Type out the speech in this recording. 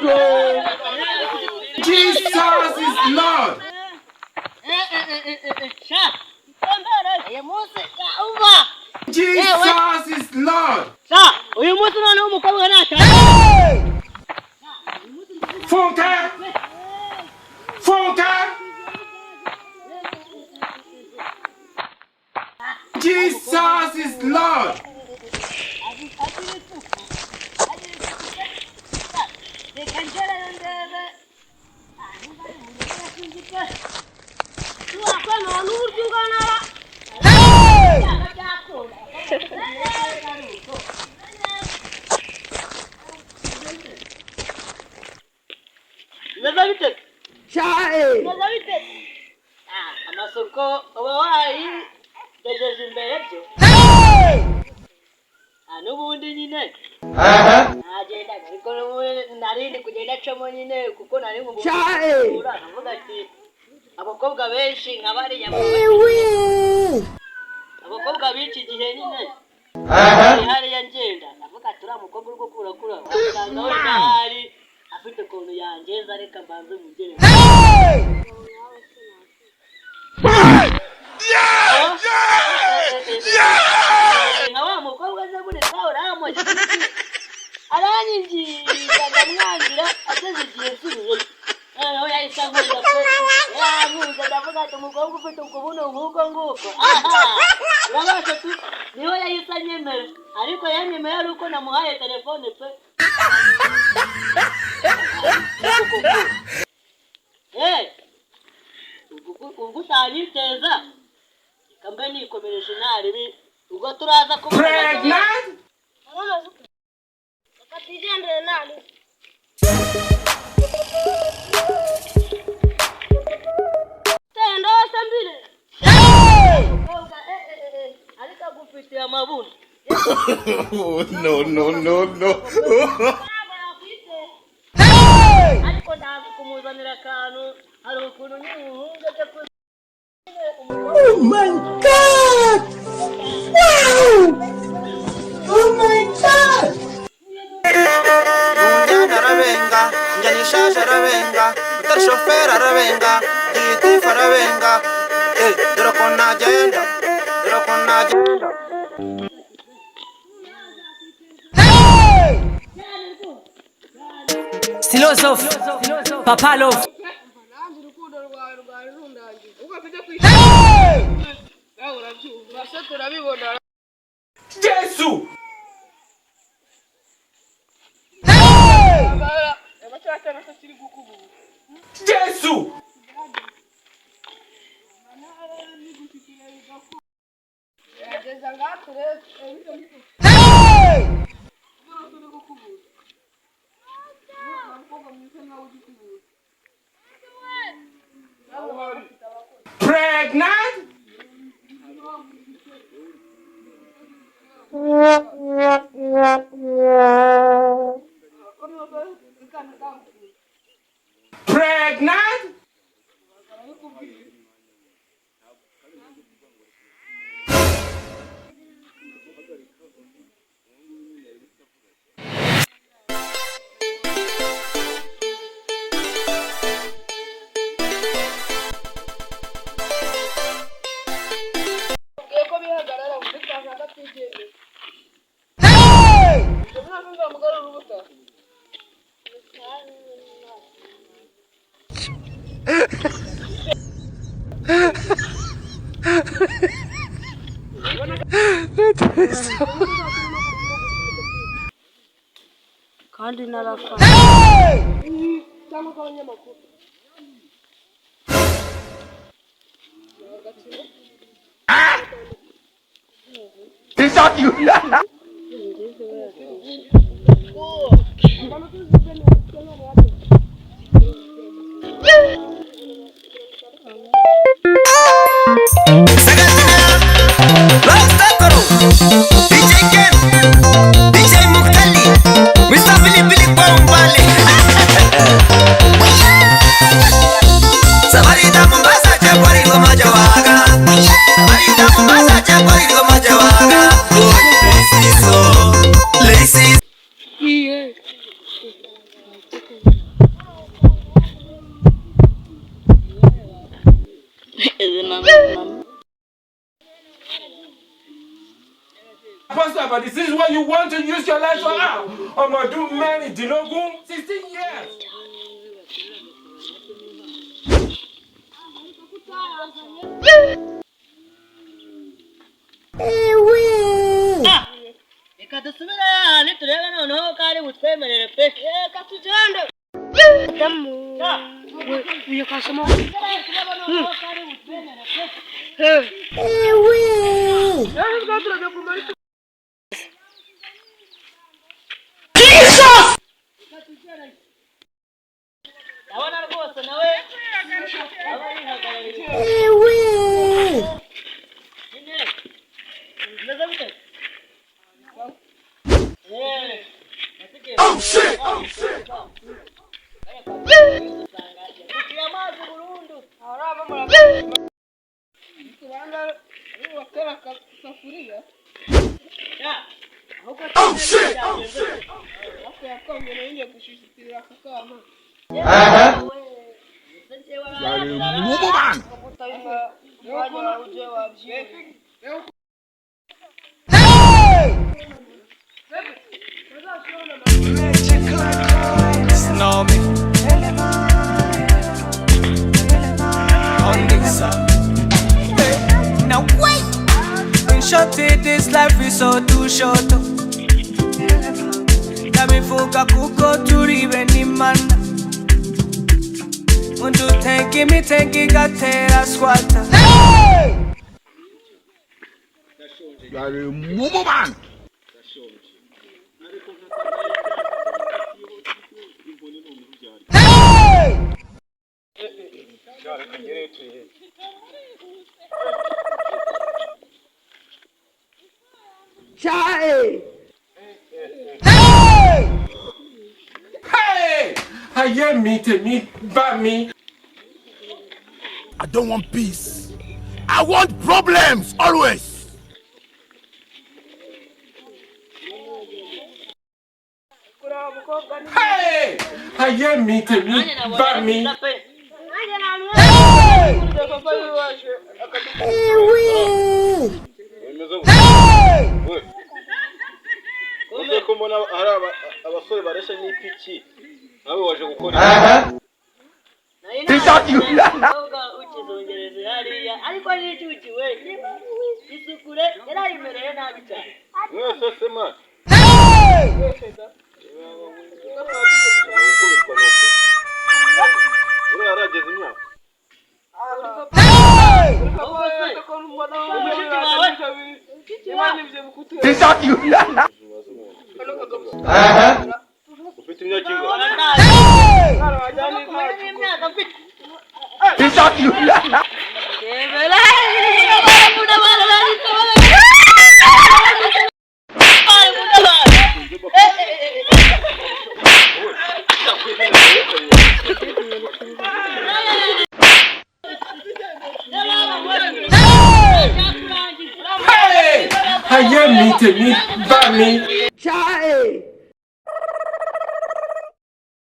God! Oh. Jesus is Lord. Sha uyu munsi umva. Jesus is Lord. Sha uyu munsi noneho umukobwa natanga. Funke! Funke! Jesus is Lord. Reka ngereyo ndebe none uburyo ungana bimeze bite? Bimeze bite? Amasoko uba wayigejeje imbere byo n'ubundi nyine nagenda, ariko n'ubundi narindi kugenda acamo nyine kuko nari nk'umuntu avuga ati abakobwa benshi nka bariya, abakobwa b'iki gihe nyine bari hariya ngenda ndavuga ati uriya mukobwa uri gukura kura wasanga wenda ahari afite ukuntu yangeza, reka mbanze mugere. Nka wa mukobwa aza muri uramushyi aranyinginga ndamwangira, ageze igihe nsubiyeyo noneho yahise ankunda pe, yankunze ndavuga ati umukobwa ufite ukubuno nk'uko nguko aha urabasha tu, niho yahise anyemera, ariko yanyemera ari uko namuhaye telefone pe. Ubwo utanyiteza reka mbe nikomereje ntaribi, ubwo turaza kubona. Pregnant? Reka twigendere nani. Tenda wose mbire. Umukobwa ariko agufitiye amabuno. No, no, no, no. Ntabwo yakwiteza. Ariko ndaza kumuzanira akantu, hari ukuntu nyine umuhungu ajya ku Oh my God! Wow! Oh my God! Njyana arabenga, njyana ishaje arabenga, utari shoferi arabenga, gitifu arabenga, eh, dore ko nagenda, dore ko nagenda. Philosophe, Papa Love. Nanjye urukundo rwawe rwari rundangiza ubwo tujya kwishyura nawe urabyumva se turabibona. Jesus! Reba cya cyana se kiri gukubura. Jesus! Gerageza ngaha turebe turi gukubura umukobwa mwiza nawe ujya ukubura. Pregnant? Pregnant? Ubwiye ko bihagarara undi twashaka twigendera ibyo ntabwo nzamugarura ubutaha. Kandi narafana. Cyangwa k'abanyamakuru. Is that you? DJ Ken, DJ Muktali, Mr. Pilipili kwa umbali. Safari ta Mombasa chakwari ngoma jawaga. Safari ta Mombasa chakwari ngoma jawaga. Ladies, oh, ladies. Iye. Pastor, but this is what you want to use your life for. Ah, ọmọ ọdún mẹ́rìndínlógún, 16 years. Reka dusubire ahantu turebe noneho ko ari butwemerere pe. Reka tugende. Uyu kasoma. Noneho ko ari butwemerere pe. Rero twaturajya kumara. Ndabona rwose nawe aba yihagarariye nyine. Bimeze gute? Nasigaye. Oh shit! Oh shit! Yaciye amazi burundu. Batera akasafuriya. Ya, ahubwo Oh shit! Oh shit! Ariko yakongera yongeye gushishitirira aka kana. Woman! Umwanya wawe uje wabyibye. Know me. On this side. Now wait! In short, this life is so too short. Ndabivuga kuko turi bene Imana. Undutega imitego igatera swata. Woman! Hey! Ayé mi, tèmi bá mi. I don't want peace. I want problems always. Hey! Ayé mi, tèmi Nanjye nabonye bá ari mi. byiza pe. Nanjye namwe. Papa waje. Bimeze gute we? Uze ko mbona hari abasore bareshya n'ipiki, nawe waje gukora iki? Nari nabonye umukobwa ukizungereza hariya, ariko n'icyuki we isukure yarayimereye nabi cyane. Mwese se man, gukubitwa ni uku uriya yarageze imyaka. Ahubwo se umushiki wawe? Ufite imyaka ingahe? Ubona nabi kumenya n'imyaka mfite. Rebera mutabara, mutabara, mutabara. Hey! Ayé mi, tèmi bá mi.